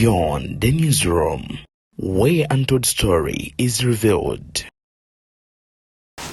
Beyond the Newsroom, where untold story is revealed.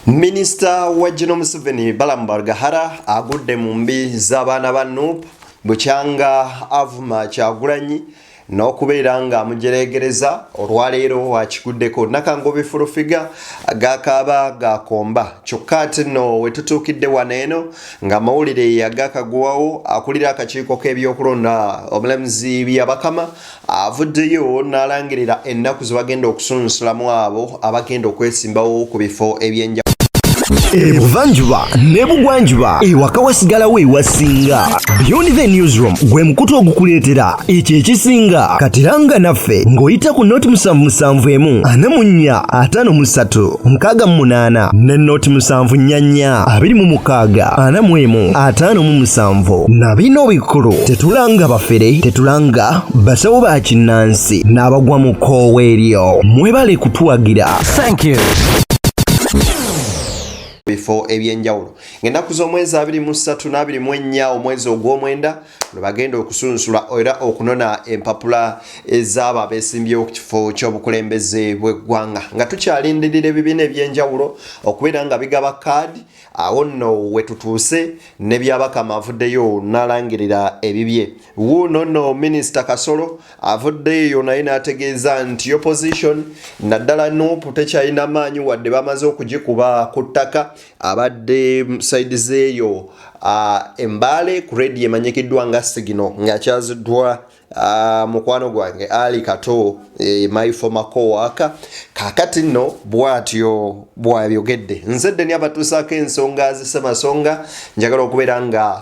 Minisita wa General Museveni Balaam Barugahara agudde mu mbi z'abaana ba NUP bukyanga avuma Kyagulanyi n'okubeera nga amujereegereza. Olwaleero akiguddeko Nakangubi Fulufiga gakaaba gakomba. Kyokka ate nno wetutuukidde wano eno ng'amawulire agakaguwawo, akulira akakiiko k'ebyokulonda, omulamuzi Byabakama, avuddeyo n'alangirira ennaku ze bagenda okusunsulamu abo abagenda okwesimbawo ku bifo ebyenjawulo. Ebuvanjuba n'ebugwanjuba, ewaka wasigalawo ewasinga. Beyond the Newsroom gwe mukutu ogukuleetera ekyo ekisinga. Katiranga naffe ng'oyita ku 077 44 53 68 ne 074 26 41 57. Na bino bikulu: tetulanga bafere, tetulanga basawo ba kinnansi n'abagwa mu kkoowa eryo. Mwebale kutuwagira. Thank you. Bifo ebyenjawulo ng'ennaku z'omwezi 23 n'24 omwezi ogw'omwenda lwe bagenda okusunsula era okunona empapula ez'abo abeesimbyewo ku kifo ky'obukulembeze bw'eggwanga, nga tukyalindirira ebibiina ebyenjawulo okubeera nga bigaba kaadi. Awo nno we tutuuse ne Byabakama avuddeyo n'alangirira ebibye. Wuuno nno Minisita Kasolo avuddeyo naye n'ategeeza nti opposition, naddala NUP, tekyalina maanyi wadde bamaze okugikuba ku ttaka. Abadde side zeeyo Embaale ku rediyo emanyikiddwa nga Signal, ng'akyaziddwa mukwano gwange Ali Kato, my former coworker. Kaakati nno bw'atyo bw'abyogedde. Nze Ddeni abatuusaako ensonga z'Ssemasonga. Njagala okubeera nga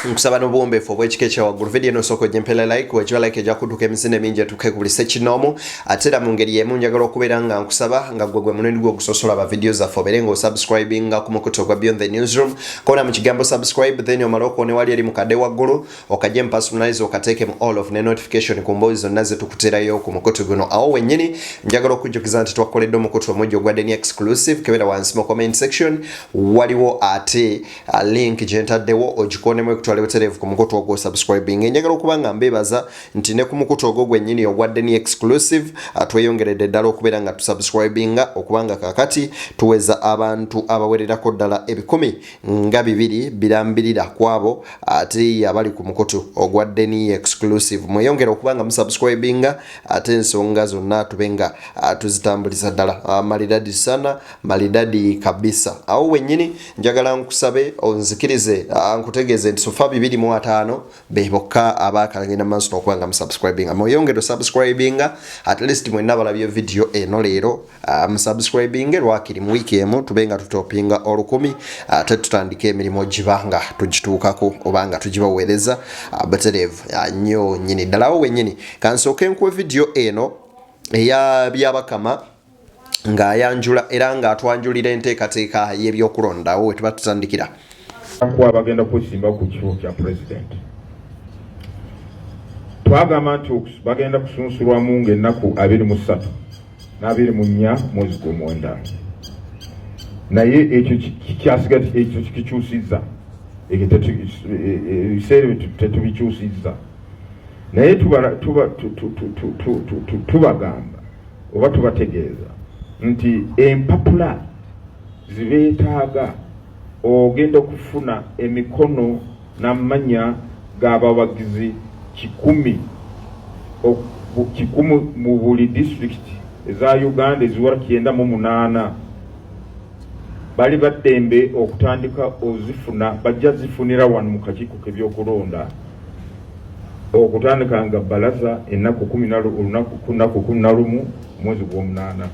nkusaba n'obuwombeefu obw'ekika ekyawaggulu, vidiyo eno osooka ogimpera like. Wekiba like ejja kudduka emisinde mingi etuuke ku buli ssekinoomu. Ate era mu ngeri y'emu njagala okubeera nga nkusaba, nga gwe gwe mulundi gwe ogusosola aba vidiyo zaffe, obeere nga osubscribinga ku mukutu ogwa Beyond the Newsroom. Kona mu kigambo "subscribe", then omale okuone wali eri mukadde waggulu, okajje mu personalize, okateeke mu all of ne notification ku mboozi zonna zetukuterayo ku mukutu guno. Awo wennyini njagala okujjukiza nti twakoledde omukutu omujja ogwa Deni Exclusive. Kebera wansi mu comment section, waliwo ate link gyentaddewo, ogikonemu ekutwala butereevu ku mukutu ogwo subscribing. Njagala okuba nga mbeebaza nti ne ku mukutu ogwo gwennyini ogwa Deni Exclusive tweyongeredde ddala okubeera nga tusubscribinga, okubanga kakati tuweza abantu abawererako ddala 200 birambirira ku abo ate abali ku mukutu ogwa Deni Exclusive. Mweyongere okuba nga musubscribinga, ate ensonga zonna tube nga tuzitambuliza ddala maridadi sana, maridadi kabisa. Awo wennyini njagala nkusabe onzikirize nkutegeeze nti so far 205 be bokka abakalagenda maaso n'okuba nga musubscribinga. Mweyongere osubscribinga, at least mwenna balabye vidiyo eno leero musubscribinge lwakiri mu wiiki emu tube nga tutopinga 1000, ate tutandike emirimu giba nga tugituukako oba nga tugibaweereza butereevu nnyo nnyini ddala. Awo wennyini kansooke nkuwe vidiyo eno eya Byabakama ng'ayanjula era ng'atwanjulira enteekateeka y'ebyokulondawo we tuba tutandikira. Kuba bagenda kwesimba ku kifo kya pulezidenti, twagamba nti bagenda kusunsulwamu ng'ennaku 23 n'24 mwezi gw'omwenda, naye ekyo kikyasiga, ekyo kikyusizza ekyo ebiseera ebyo tetubikyusizza, naye tubagamba oba tubategeeza nti empapula zibeetaaga ogenda okufuna emikono n'amannya g'abawagizi 100 mu buli disitulikiti eza Uganda eziwera 98. Bali baddembe okutandika ozifuna, bajja zifunira wano mu kakiiko k'ebyokulonda okutandika nga balaza ennaku olunaku ku nnaku 11 mwezi gw'omunaana.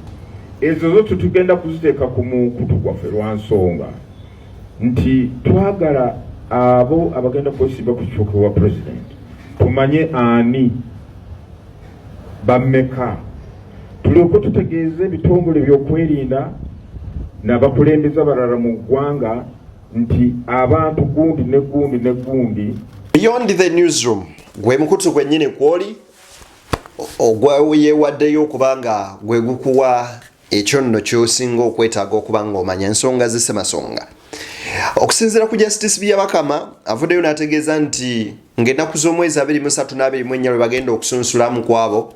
Ezo zo tetugenda kuziteeka ku mukutu gwaffe lwa nsonga nti twagala abo abagenda kwesimba ku kifo wa president tumanye ani, bammeka, tulyoke tutegeeze ebitongole byokwerinda n'abakulembeze abalala mu ggwanga nti abantu gundi ne gundi ne gundi. Beyond the Newsroom gwe mukutu gwennyini kwoli ogwayewaddeyo okubanga gwe gukuwa ekyo nno kyosinga okwetaaga okuba nga omanya ensonga z'Ssemasonga. Okusinziira ku Justice Byabakama, avuddeyo n'ategeeza nti Ng'ennaku z'omwezi 23 n'24 lwe bagenda okusunsulamu ku abo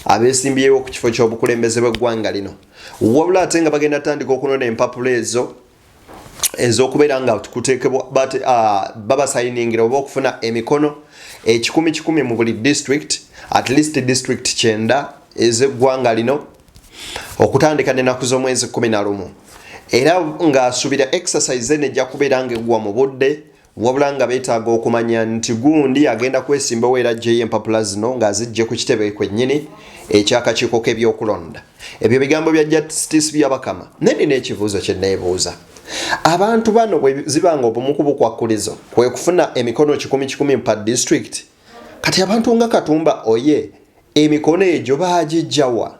abeesimbyewo ku kifo ky'obukulembeze bw'eggwanga lino. Wabula ate nga bagenda tandika okunona empapula ezo ez'okubeera nga kuteekebwa babasayiningira oba okufuna emikono ekikumi kikumi mu buli district, at least district 90 ez'eggwanga lino, okutandika n'ennaku z'omwezi 11, era ng'asuubira exercise eno ejja kubeera ng'eggwa mu budde. Wabula nga beetaaga okumanya nti gundi agenda kwesimbawo era aggyeyo empapula zino ng'aziggye ku kitebe kwennyini eky'akakiiko k'ebyokulonda. Ebyo bigambo bya Justice Byabakama. Naye nina ekibuuzo kye neebuuza. Abantu bano bwe ziba nga obumu ku bukwakkulizo kwe kufuna emikono kikumi kikumi pa disitulikiti, kati abantu nga Katumba Oye emikono egyo baagiggya wa?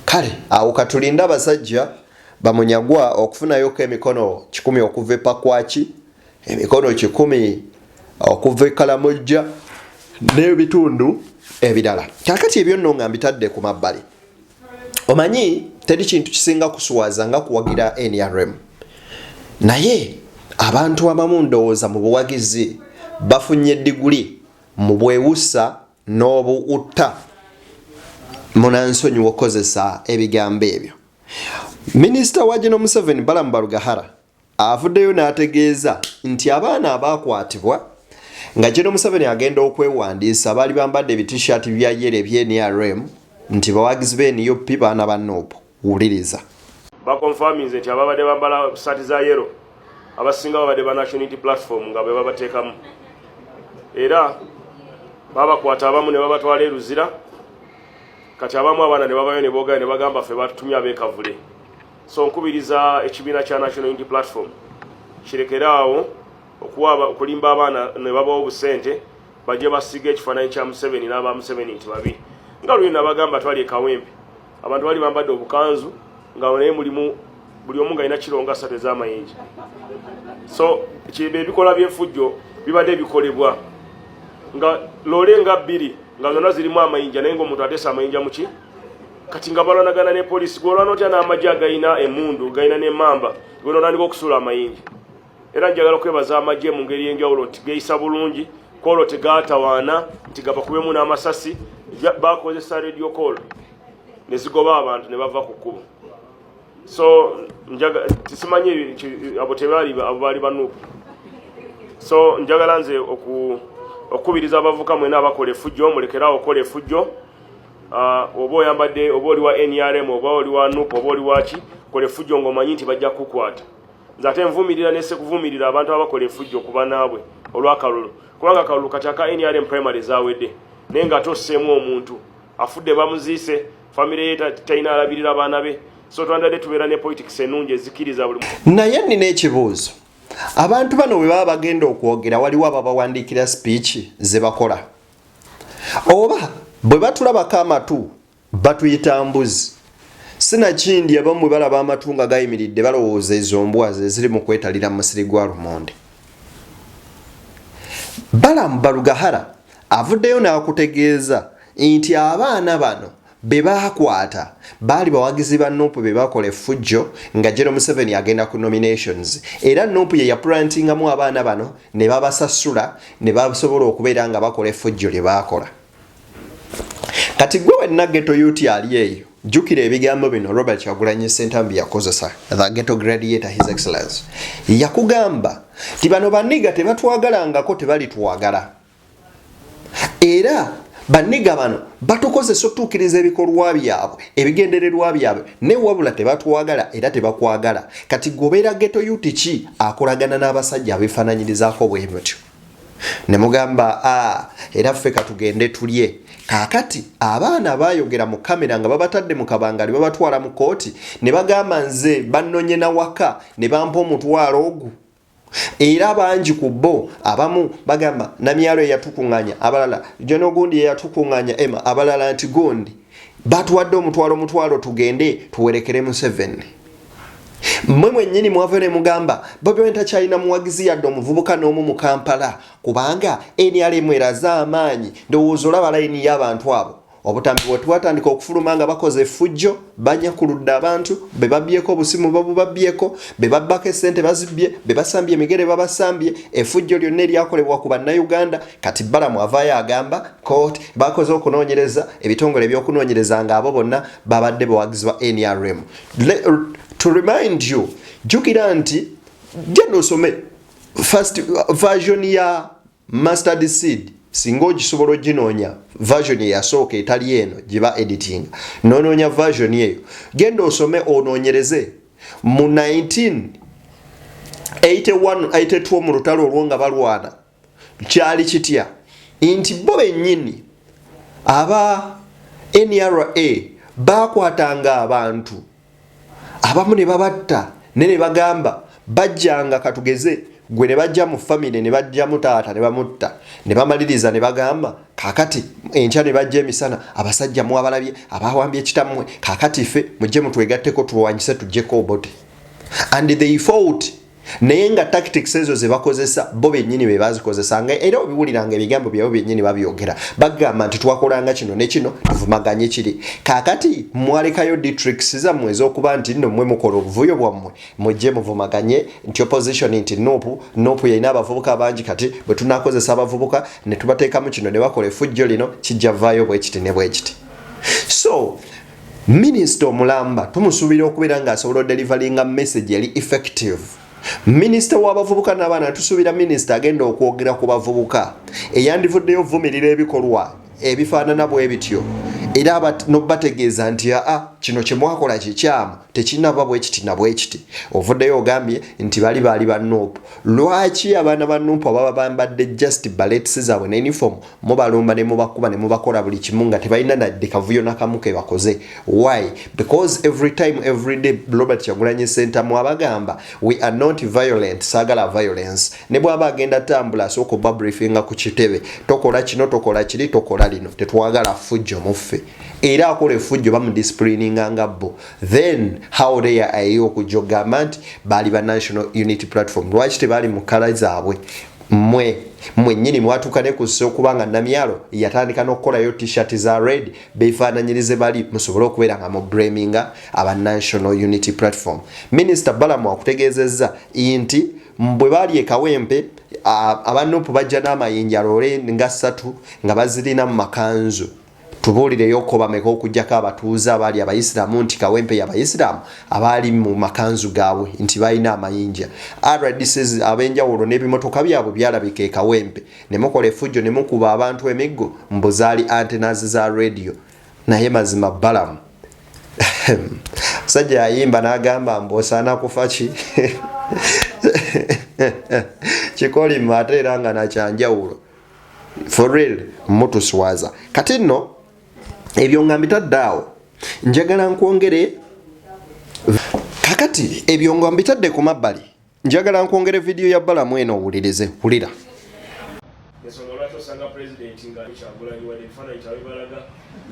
Kale awo katulinde abasajja bamunyagwa okufunayoko emikono 100 okuva e Pakwaki, emikono 100 okuva e Kalamojja n'ebitundu ebirala. Kakati ebyo nno nga mbitadde ku mabbali, omanyi teri kintu kisinga kuswaza nga kuwagira NRM, naye abantu abamu ndowooza mu buwagizi bafunye diguli mu bwewusa n'obuwutta. Munansonyiwa okukozesa ebigambo ebyo. Minisita wa General Museveni Balaam Barugahara avuddeyo n'ategeeza nti abaana abaakwatibwa nga General Museveni agenda okwewandiisa baali bambadde ebitishaati bya yere ebya NRM nti bawagizi ba NUP, baana ba NUP. Wuliriza. Bakonfaminze nti ababadde bambala saati za yero abasinga babadde ba National Unity Platform nga bwe babateekamu, era babakwata abamu ne babatwala e Luzira. Kati abamu abaana ne babayo ne boogera ne bagamba ffe batutumye ab'e Kavule. So nkubiriza ekibiina kya National Unity Platform kirekere awo okuwa okulimba abaana ne babawa obusente bajje basiga ekifaananyi kya Museveni n'aba Museveni nti babi. Nga luli nabagamba twali e Kawempe, abantu bali bambadde obukanzu nga naye mulimu buli omu nga alina kiro nga 3 ez'amayinja. So ebikola by'effujjo bibadde bikolebwa nga loole nga 2 nga zonna zirimu amayinja, naye ng'omuntu ateesa amayinja muki. Kati nga balwanagana ne poliisi, gwolwana otya n'amagye agayina emundu, gayina n'emmamba, gwe notandika okusuula amayinja? Era njagala okwebaza amagye mu ngeri y'enjawulo nti geeyisa bulungi kwolwo, tegaatawaana nti gabakubemu n'amasasi. Bakozesa radio call ne zigoba abantu ne bava ku kkubo. So njaga tisimanyi abo tebaali, abo baali ba NUP. So njagala nze okukubiriza abavuka mwena abakola effujjo, mulekerawo okukola effujjo. Oba oyambadde, oba oli wa NRM, oba oli wa NUP, oba oli waki, kola effujjo ng'omanyi nti bajja kukukwata. Nze ate nvumirira nese kuvumirira abantu abakola effujjo ku banaabwe olw'akalulu, kubanga akalulu kati aka NRM primary zawedde, naye ng'ate osseemu omuntu afudde, bamuziise, famire ye talina alabirira abaana be. So twandadde tubeera ne politics ennungi ezikiriza buli Naye nina ekibuuzo. Abantu bano bwe baba bagenda okwogera, waliwo ababawandiikira speech ze bakola, oba bwe batulabako amatu batuyita mbuzi? Sinakindi abamu bwe balaba amatu nga gayimiridde balowooza ezo mbwa ze ziri mu kwetalira mu musiri gwa lumonde. Balaam Barugahara avuddeyo n'akutegeeza nti abaana bano be baakwata baali bawagizi ba NUP be bakola effujjo nga General Museveni agenda ku nominations, era NUP ye yapulantingamu abaana bano ne babasasula ne basobola okubeera nga bakola effujjo lye baakola. Kati gwe wenna ghetto youth ali eyo, jjukira ebigambo bino Robert Kyagulanyi Ssentamu bye yakozesa, the ghetto gladiator, His Excellence. Yakugamba nti bano baniga tebatwagalangako, tebalitwagala, era baniga bano batukozesa otuukiriza ebikolwa byabwe, ebigendererwa byabwe, ne wabula tebatwagala era tebakwagala. Kati gobeera ghetto youth ki akolagana n'abasajja abeefaananyirizaako bwe mutyo? Ne mugamba a era ffe katugende tulye. Kaakati abaana baayogera mu kamera nga babatadde mu kabangali babatwala mu kooti, ne bagamba nze bannonye nawaka ne bampa omutwalo ogwo. Era bangi ku bo abamu bagamba Namyalo eyatukuŋŋanya, abalala Jono gundi eyatukuŋŋanya, Emma, abalala nti gundi batuwadde omutwalo omutwalo tugende tuwerekere Museveni. Mmwe mwennyini mwava ne mugamba Bobi Wine takyalina muwagizi yadde omuvubuka n'omu mu Kampala, kubanga NRM eraze amaanyi. Ndowooza olaba layini y'abantu abo. Obutambi bwe twatandika okufuluma nga bakoze effujjo, banyakuludde abantu, be babbyeko obusimu babubabyeko, be babbako essente bazibbye, be basambye emigere babasambye, effujjo lyonna eryakolebwa ku Bannayuganda. Kati Balamu avaayo agamba kooti bakoze okunoonyereza, ebitongole ebyokunoonyereza ng'abo bonna babadde bawagizi ba NRM. To remind you, jjukira nti genda osome first version ya Mustard Seed, singa ogisobola oginoonya version eyasooka etali eno gye ba editing, nonoonya version eyo, genda osome onoonyereze mu 1981 82 mu lutalo olwo nga balwana kyali kitya nti bo bennyini aba NRA bakwatanga abantu abamu ne babatta ne ne bagamba bajjanga, katugeze gwe ne bajja mu famire ne bajjamu taata ne bamutta ne bamaliriza ne bagamba kakati enkya ne bajja emisana, abasajja mwabalabye abawambye kitammwe, kakati ffe mujje mutwegatteko tulwanyise tuggyeko Obote. And they fought, naye nga tactics ezo ze bakozesa bo bennyini be bazikozesanga, era obiwuliranga ebigambo byabwe byennyini babyogera, bagamba nti twakolanga kino ne kino tuvumaganye kiri. Kaakati mwalekayo tricks zammwe ez'okuba nti nno mmwe mukola obuvuyo bwammwe, mujje muvumaganye nti opposition, nti NUP, NUP yalina abavubuka bangi, kati bwe tunakozesa abavubuka ne tubateekamu kino ne bakola effujjo lino, kijja vaayo bwe kiti ne bwe kiti. So minisita omulamba tumusuubira okubeera ng'asobola odeliveringa message eri effective. Minisita w'abavubuka n'abaana, tusuubira minisita agenda okwogera ku bavubuka eyandivuddeyo ovumirira ebikolwa ebifaanana bwe bityo, era nobategeeza nti aa, kino kye mwakola kikyamu, tekinaba bwe kiti na bwe kiti. Ovuddeyo ogambye nti bali baali ba NUP. Lwaki abaana ba NUP ababa bambadde just berets zaabwe ne uniform mubalumba ne mubakuba ne mubakola buli kimu nga tebalina nadde kavuyo nakamu ke bakoze? Why? Because every time, every day, Robert Kyagulanyi Ssentamu abagamba, "We are not violent, saagala violence." Ne bw'aba agenda tambula, asooka oba briefinga ku kitebe, tokola kino, tokola kiri, tokola lino, tetwagala fujjo muffe. Era akola effujjo bamudisciplininga nga bo. Then how they are okujja okugamba nti baali ba National Unity Platform? Lwaki tebaali mu colour zaabwe? Mmwe mwennyini mwatuuka ne kussa okuba nga Namyalo yatandika n'okukolayo T-shirt za red beefaananyirize bali, musobole okubeera nga mu blaminga aba National Unity Platform. Minisita Balamu akutegeezezza nti bwe baali e Kawempe, aba NUP bajja n'amayinja loole nga ssatu nga bazirina mu makanzu. Tubuulireyoko bameka okugjako abatuuze abaali abayisiraamu, nti Kawempe yabayisiraamu, abaali mu makanzu gaabwe nti balina amayinja. RDCs ab'enjawulo n'ebimotoka byabwe byalabika e Kawempe ne mukola effujjo ne mukuba abantu emiggo, mbu zaali antennas za radio. Naye mazima Balamu musajja yayimba n'agamba mbu osaana kufa ki kikolimo, ate era nga nakyanjawulo. For real, mutuswaza. Kati nno ebyo nga mbitadde awo, njagala nkwongere kakati, ebyo nga mbitadde ku mabbali, njagala nkwongere vidiyo ya Balamu eno owulirize. Wulira. Ensonga lwaki osanga pulezidenti nga Kyagulanyi, wadde ebifaananyi kyabwe balaga,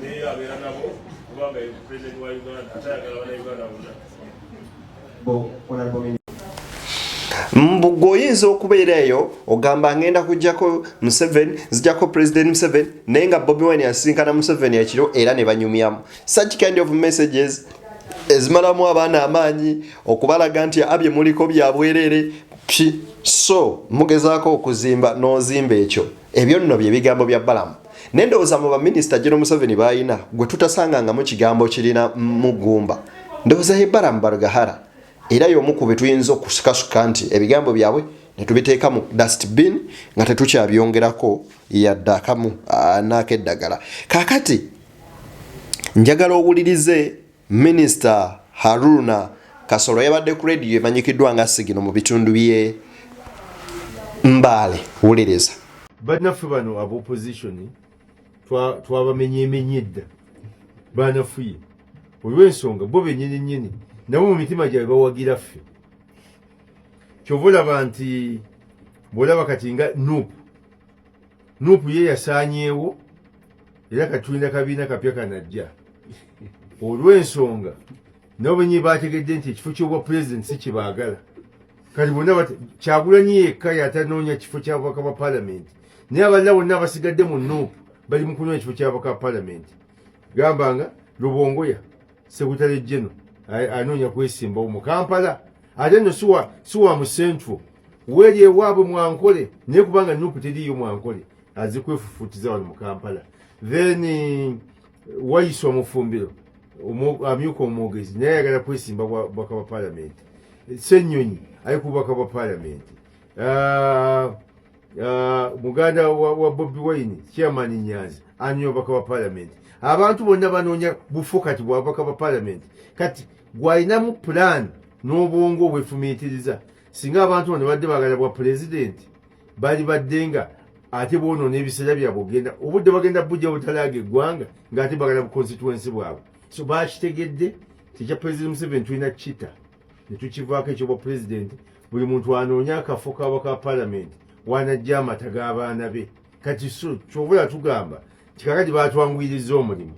naye abeera nabo kubanga ye pulezidenti wa Uganda, ate ayagala Bannayuganda bonna. Mbu gwe oyinza okubeera eyo ogamba ngenda kujjako Museveni, nzijjako President Museveni, naye nga Bobi Wine asinkana Museveni ekiro era ne banyumyamu. Such kind of messages ezimalamu abaana amaanyi okubalaga nti abye muliko bya bwerere pi. So mugezaako okuzimba n'ozimba ekyo. Ebyo nno bye bigambo bya Balamu. Nendowooza mu baminisita General Museveni balina gwe tutasangangamu kigambo kirina mugumba, ndowooza ye Balamu Barugahara, era y'omu ku be tuyinza okusikasuka nti ebigambo byabwe ne tubiteeka mu dustbin nga tetukyabyongerako yadde akamu n'akeddagala. Kaakati njagala owulirize Minisita Haruna Kasolo, yabadde ku rediyo emanyikiddwa nga Sigino mu bitundu bye Mbaale. Wuliriza. Bannaffe bano aba opposition twabamenyemenye dda, banafuye olw'ensonga bo bennyini nnyini nabo mu mitima gyabwe bawagira ffe. Kyova olaba nti bw'olaba kati nga NUP, NUP ye yasaanyeewo, era kati tulina kabiina kapya kanajja, olw'ensonga nabo bennyini bategedde nti ekifo ky'obwa pulezidenti si kyebaagala. Kati bonna, Kyagulanyi yekka yatanoonya kifo kyabubaka bwa palamenti, naye abalala bonna abasigadde mu NUP bali mu kunoonya kifo kyabubaka bwa palamenti. Gamba nga Lubongoya Secretary General anoonya kwesimbawo mu Kampala, ate nno siwa mu Central, weeri ewaabwe Mwankole, naye kubanga NUP teriiyo Mwankole, aze kwefufutiza wano mu Kampala. Then Waiswa Mufumbiro amyuka omwogezi naye ayagala kwesimba bubaka bwa palamenti. Ssenyonyi ali ku bubaka bwa palamenti. Muganda wa Bobi Wine, Chairman Nyanzi, anoonya obubaka bwa palamenti. Abantu bonna banoonya bufo kati bwa bubaka bwa palamenti. Kati gwalinamu pulaani n'obwongo obwefumiitiriza, singa abantu bano badde bagala bwa pulezidenti, bali badde nga ate boonoona ebiseera byabwe, ogenda obudde bagenda bujja butalaaga eggwanga ng'ate bagala bu constituency bwabwe. So bakitegedde tekya Pulezidenti Museveni tulina kita ne tukivaako ekyobwa pulezidenti. Buli muntu anoonya akafo kaba ka palamenti wanajja amata g'abaana be. Kati so kyobula tugamba nti kakati batwanguyiriza omulimu,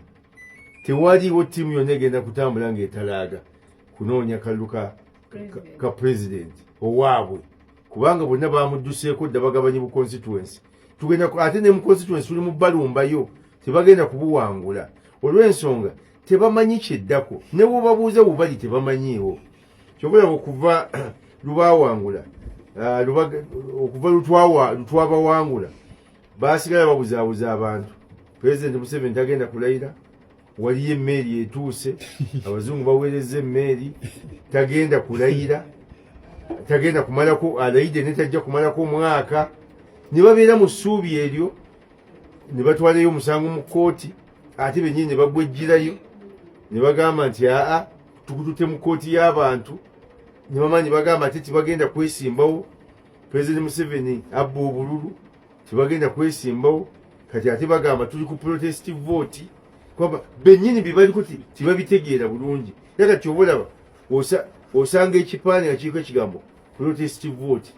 tewaliiwo ttiimu yonna egenda kutambula ng'etalaaga kunoonya kalulu ka pulezidenti owaabwe, kubanga bonna bamudduseeko dda, bagabanyi bu constituency. Tugenda ate ne mu constituency tuli mu balumbayo, tebagenda kubuwangula olw'ensonga tebamanyi kyeddako, ne bwobabuuza bubali tebamanyiiwo. Kyobulaba okuva lubawangula, okuva lutwabawangula, basigala babuzaabuza abantu. Pulezidenti Museveni tagenda kulayira, waliyo emmeeri etuuse, abazungu baweereza emmeeri, tagenda kulayira, tagenda kumalako, alayidde ne tajja kumalako omwaka. Ne babeera mu ssuubi eryo ne batwalayo omusango mu kkooti, ate bennyini ne bagwejjirayo ne bagamba nti aa, tukututte mu kkooti y'abantu. Ne bamanyi bagamba ate tibagenda kwesimbawo, Pulezidenti Museveni abba obululu, tebagenda kwesimbawo. Kati ate bagamba tuli ku protest vote, kuba bennyini bye baliko tebabitegeera bulungi. Era kati oba olaba osanga ekipande nga kiriko ekigambo protest vote,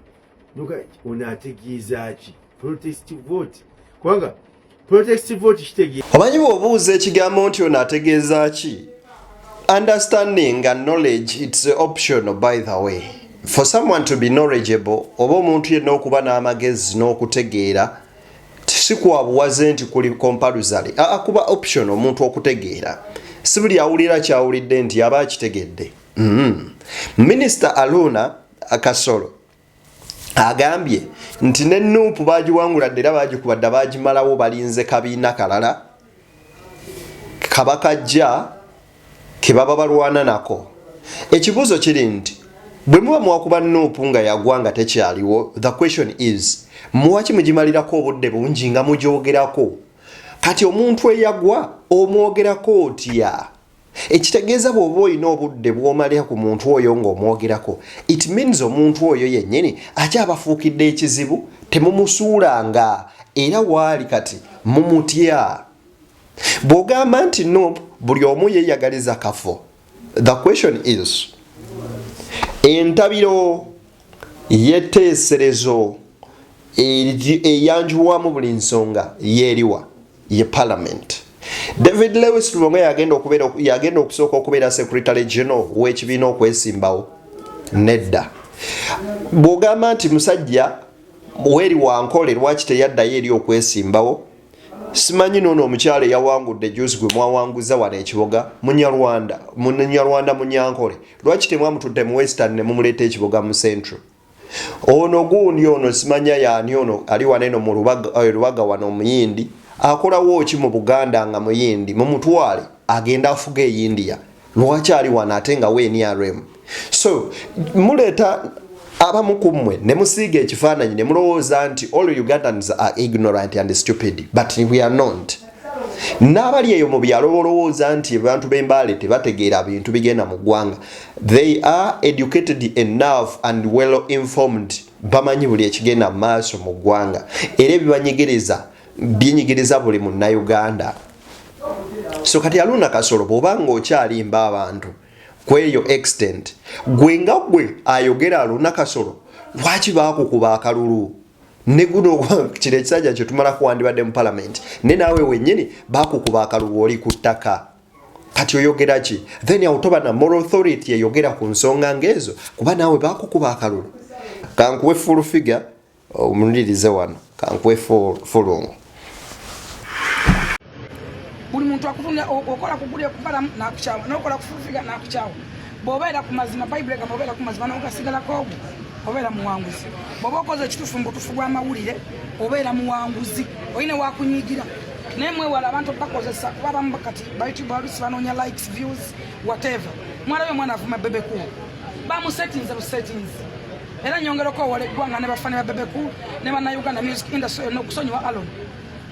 ono ategeeza ki protest vote? Kubanga protest vote kitegeeza Omanyi bw'obuuza ekigambo nti ono ategeeza ki, understanding and knowledge, it's optional, by the way. For someone to be knowledgeable, oba omuntu yenna okuba n'amagezi n'okutegeera, si kwa buwaze nti kuli compulsory. Aa, kuba option omuntu okutegeera. Si buli awulira kyawulidde nti aba akitegedde. Minisita Aluna Kasolo agambye nti ne NUP bagiwangula dda era bagikuba dda, bagimalawo, balinze kabiina kalala kabakajja ke baba balwana nako. Ekibuuzo kiri nti bwe muba mwakuba NUP nga yagwa nga tekyaliwo, the question is, muwaki mugimalirako obudde bungi nga mugyogerako? Kati omuntu eyagwa omwogerako otya? Ekitegeeza bw'oba olina obudde bw'omalira ku muntu oyo ng'omwogerako, it means omuntu oyo yennyini akyabafuukidde ekizibu, temumusuulanga era waali kati mumutya. Bw'ogamba nti NUP buli omu yeeyagaliza kafo, the question is, entabiro y'etteeserezo eyanjulwamu buli nsonga yeeriwa? Ye parliament. David Lewis Lubongo yagenda okusooka okubeera secretary general w'ekibiina okwesimbawo? Nedda. Bw'ogamba nti musajja weeri wankole, lwaki teyaddayo eri okwesimbawo? Simanyi noono omukyala eyawangudde juzi gwe mwawanguza wano ekiboga, Munyarwanda, Munyarwanda Munyankole, lwaki temwamutudde mu Western ne mumuleeta ekiboga mu Central? Ono gundi ono simanya yaani, ono ali wano eno mu Lubaga wano, omuyindi, akolawo ki mu Buganda nga muyindi? Mumutwale agenda afuga eyindiya. Lwaki ali wano ate nga we NRM? So muleeta abamu ku mmwe ne musiiga ekifaananyi ne mulowooza nti all Ugandans are ignorant and stupid, but we are not. N'abali eyo mu byalo bolowooza nti abantu b'embaale tebategeera bintu bigenda mu ggwanga, they are educated enough and well informed. Bamanyi buli ekigenda mu maaso mu ggwanga, era ebibanyigiriza binyigiriza buli Munnayuganda. So kati Aluna Kasolo, bw'oba ng'okyalimba abantu kweyo extent, gwe nga gwe ayogera Aluna Kasolo, lwaki baakukuba akalulu? Ne guno kino ekisajja kyetumalako wandibadde mu palamenti, ne naawe wennyini bakukuba akalulu, oli ku ttaka, kati oyogera ki? Then awo toba na moral authority eyogera ku nsonga ng'ezo, kuba naawe bakukuba akalulu. Kankuwe full figure omulirize wano, kankuwe fulungu. Buli muntu. Akutunira okola kugulira kubalamu n'akukyawa, n'okola kufufiga n'akukyawa. Bw'obeera ku mazima, Bayibuli egamba obeera ku mazima n'ogasigalako ogwo obeera muwanguzi. Bw'oba okoze ekituufu mu butuufu bw'amawulire obeera muwanguzi, olina wakunyiigira. Naye mwewala abantu bakozesa, kuba abamu kati ba YouTube alusi banoonya likes, views, whatever. Mwalayo omwana avuma Bebe Cool, bamusetinze busetinzi. Era nyongera okwewala eggwanga ne bafani ba Bebe Cool ne bannayuganda music industry yonna okusonyiwa Alon,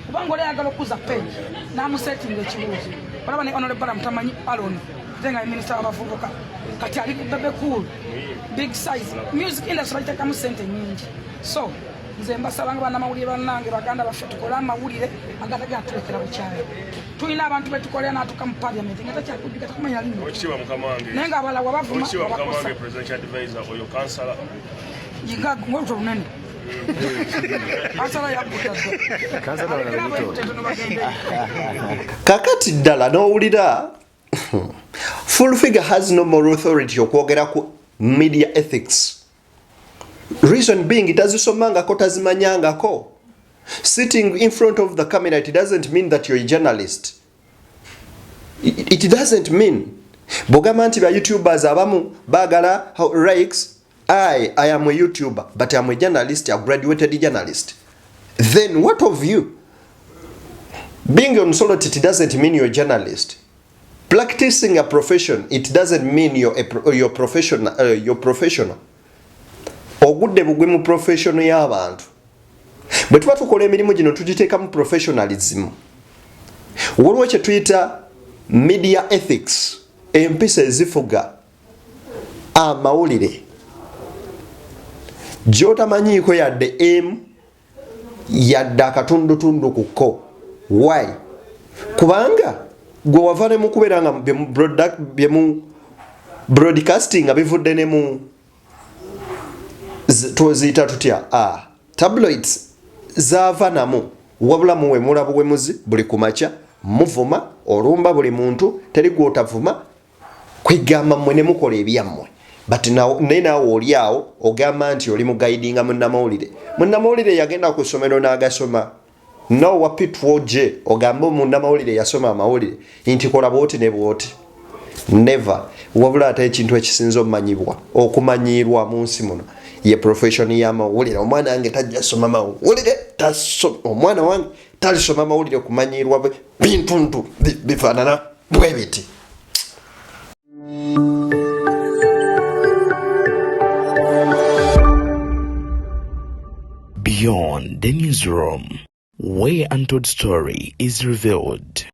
kubanga oli ayagala okukuza page n'amusetinga ekibuuzo. Olaba ne Honorable Balaam tamanyi Alon, ate nga ye minisita w'abavubuka, kati ali ku Bebe Cool big size. Music industry bagiteekamu sente nyingi. So nze mbasaba nga bannamawulire bannange, baganda baffe, tukole amawulire agatagenda tulekera bukyayi. Tulina abantu betukolera n'atuuka mu parliament nga takyakujjuka, takumanya linnya, Owekitiibwa mukama wange, naye nga abalala wabavuma, Owekitiibwa mukama wabakosa. wange, presidential advisor, oyo kansala. Nga ng'oluto lunene, kansala yagguta dda, alekera ab'ebitetono bagende. Kakati ddala n'owulira Full Figure has no moral authority okwogera ku media ethics, reason being tazisomangako, tazimanyangako. Sitting in front of the camera, it doesn't mean that you're a journalist. It doesn't mean. Bwogamba nti ba YouTubers abamu baagala likes, I am a YouTuber, but I'm a journalist, a graduated journalist. Then what of you? Being on Solot, it doesn't mean you're a journalist. Practicing a profession, it doesn't mean you're professional. You're professional. Ogudde bugwe mu profession y'abantu. Bwe tuba tukola emirimu gino, tugiteekamu professionalism. Waliwo kye tuyita media ethics, empisa ezifuga amawulire, gy'otamanyiiko yadde emu yadde akatundutundu ku ko. Why? Kubanga gwe wava ne mu kubeera nga byemu broadcasting nga bivudde ne mu tuziyita tutya, tabloids zaava namu. Wabula muwemula buwemuzi buli kumakya, muvuma, olumba buli muntu, teri gwotavuma. Kwegamba mmwe ne mukola ebyammwe, but naye naawe oli awo ogamba nti oli muguidinga munnamawulire. Munnamawulire yagenda ku ssomero n'agasoma. No wa P2J ogambe munnamawulire yasoma amawulire nti kola bwoti ne bwoti? Never. Wabula ate ekintu ekisinza omumanyibwa okumanyiirwa mu nsi muno ye profession y'amawulire. Omwana wange tajja soma mawulire, omwana wange talisoma mawulire okumanyiirwa bintuntu bifaanana bwe biti. Beyond the Newsroom, where untold story is revealed.